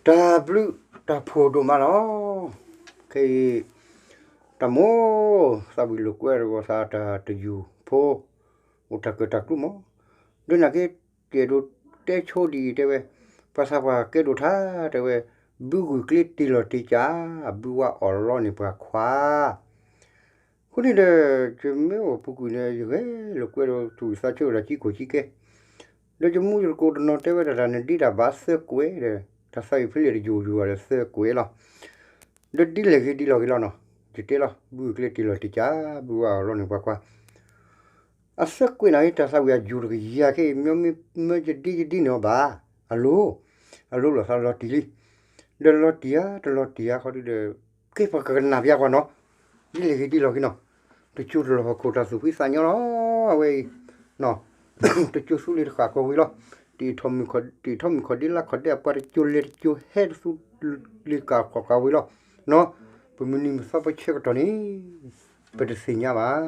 တၢ်ဘျုးတၢ်ဖှိၣ်ဒိၣ်မးလီၤ. ခဲအံၤ တၢ်မိၢ်သးဝံၤလိာ်ကွဲတဂီၤသးတၢ်တယူၢ်ဖိ အိၣ်တၢ်ကၢၣ်တၢ်ကျူမး, ဒီးနာ်က့ ကဲဒိးတဲဆိဒ်အံၤတဲဝဲ, ပှၤသးပှၢ်ကဲဒိးထါတဲဝဲ, ဘုဂုာ်ကျဲတ့ၢ်လီၤတ့ၢ်ကၢ်, ဘုဝါအီၣ်လီန့ၢ်ပှၤခွါ အဃိန့ၣ်ဒီး ယမ့ၢ်အိၣ်ပူၤကွံာ်န့ၣ် ယဂဲၤလိာ်ကွဲဒီးသူၣ်ဝံၣ်သးဆၢဝဲဒၣ်ကံကိၢ်ကံကဲ, ဒီးယမူယသကိးတနီၤတဲဝဲဒၣ်တၢ်နဒ့တၢ်ဘၣ်သၢကွဲးဒီး တၢ်သးဝံၣ်ဖဲလဲၣ်တယိာ်ယိာ်ဒီးသၢကွဲးလီၤ. ဒီးဒ်လဲၣ်ဂ့ၤဒ်လဲၣ်ဂ့ၤလီၤနီၤ, ယတဲလီၤ ဘုဂုာ်ကျဲတ့ၢ်လီၤတ့ၢ်ကၢ်, ဘုဝါအီၣ်လီန့ၢ်ပှၤခွါ အသၢကွဲးန့ၣ်ဂ့ၤ တၢ်သးဝံၣ်အယိာ်တကယၤခဲအံၤ မ့ၢ်မ့ၢ်ယဒ့ယဒ့န့ၣ်အီၤဘၣ်, အလိၤ, အလိၤလီၤသးလီၤတံၢ်လံ, ဒီးလီၤတံၢ်ဧါ တလီၤတံၢ်ဧါခီဒုဒီး ကဲပှၤကကနၣ်ပျါပှၤနီၤ, ဒ်လဲၣ်ဂ့ၤဒ်လဲၣ်ဂ့ၤနီၤ, တကၠိတလီၤဟီၣ်ခိၣ်တၢ်သူၣ်ဖှံသးညီလီၤ, အဝဲအံၤ တကၠိသူလ့ၤတဃၣ်ကီၢ်ဝံၤလီၤ, တံာ်ထီၣ်မုၣ်ခီၣ်ဒ့လါခီၣ်ဒ့အပှၤ တကၠိလဲၤတကၠိဟဲတသူလ့ၤကၣ်ခီၣ်ကၣ်ဝံၤလီၤ, ပမုၢ်နံၤမုၢ်သီပဆၢကတီၢ်န့ၣ် ပတသ့ၣ်ညါဘၣ်,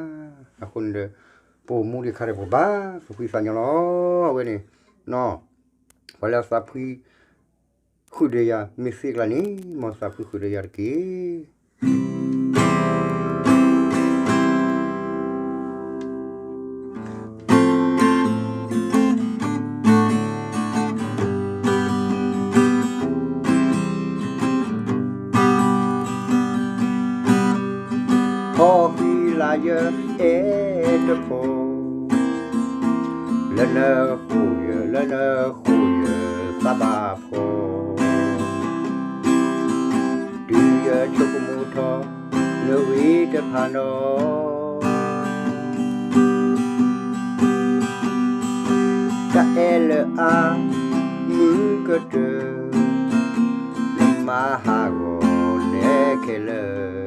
အဃိန့ၣ်ဒီး ပအိၣ်မူဒံးခါဒီးပဘၣ်သူၣ်ဖှံသးညီလီၤ, အဝဲန့ၣ် ပှၤလၢအသးဖှံ ဃုာ်ဒီးယၤ မ့ၢ်သ့ကျါန့ၣ် မ်သးဖှံဃုာ်ဒီးယၤတက့ၢ်. ဖီဃံလၤယဲ အဲၣ်တဖိ လၢနဃိယဲ လၢနဃိယဲ သးဘၣ်ဖှီၣ်, တုၤယဆိကမိၣ်ထီၣ် နဂ့ၤတဖၣ်နီၤ, တၢ်အဲၣ်လၢအမုာ်ကတၢၢ် နမၤဟးဂီၤနဲခဲလၢာ်,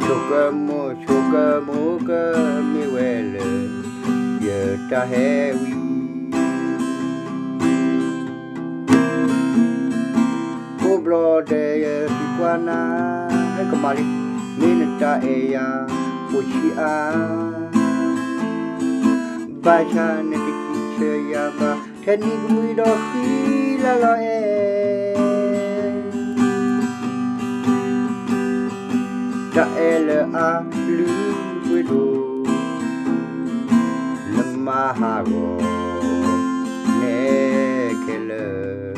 ဆိကမိၣ်ဆိကမိၣ်ကမ့ၢ်ဝဲလၢ ယတၢ်ဟဲဝံၤ ကိးဘျီဒဲးယသံကွၢ်နၤ ဟဲကမၣ်လံ, မ့ၢ်နတၢ်အဲၣ်ယၤ အိၣ်ဆံးအါ, ဘၣ်ဆၣ်နတစံးဆၢယၤဘၣ်, ထဲနံၤကမှံဒီးဃံလၤလီၤအဲၣ် တၢ်အဲၣ်လၢအလုၢ်ပှ့ၤဒိၣ် နမၤဟးဂီၤနဲခဲလၢာ်,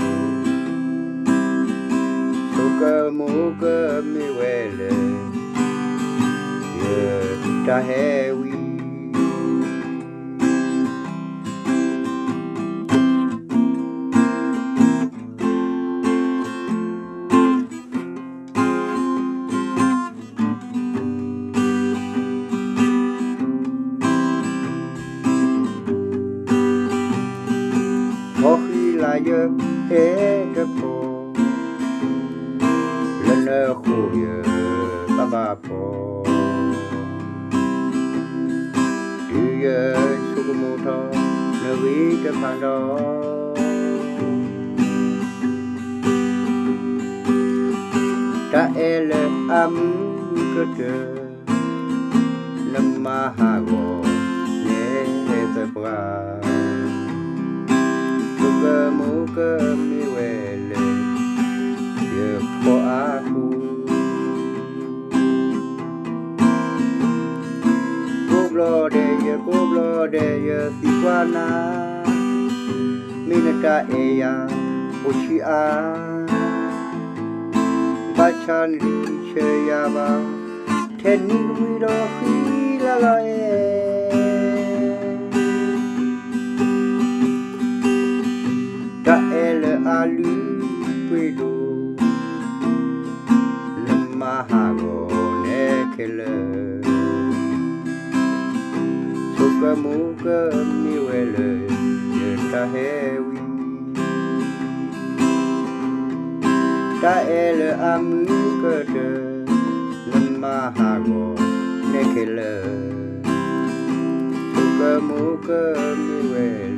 ဆိကမိၣ်ကမ့ၢ်ဝဲလၢ ယတၢ်ဟဲဝံၤ ဖီဃံလၤယဲ အဲၣ်တဖိ လၢနဃိယဲ သးဘၣ်ဖှီၣ်, တုၤယဆိကမိၣ်ထီၣ် နဂ့ၤတဖၣ်ဒီး တၢ်အဲၣ်လၢအမုာ်ကတၢၢ် နမၤဟးဂီၤနဲသပှၢ်, ဆိကမိၣ်ကမ့ၢ်ဝဲလၢ ယဖှီၣ်အဃိ ကိးဘျီဒဲးယဲ ကိးဘျီဒဲးယဲ သံကွၢ်နၤ, မ့ၢ်နတၢ်အဲၣ်ယၤ အိၣ်ဆံးအါ, ဘၣ်ဆၣ်နတစံးဆၢယၤဘၣ်, ထဲနံၤကမှံဒီးဃံလၤလီၤအဲၣ် တၢ်အဲၣ်လၢအလုၢ်ပှ့ၤဒိၣ် နမၤဟးဂီၤနဲခဲလၢာ်, ဆိကမိၣ်ကမ့ၢ်ဝဲလၢ ယတၢ်ဟဲဝံၤ တၢ်အဲၣ်လၢအမုာ်ကတၢၢ် နမၤဟးဂီၤနဲခဲလၢာ်, ဆိကမိၣ်ကမ့ၢ်ဝဲလၢ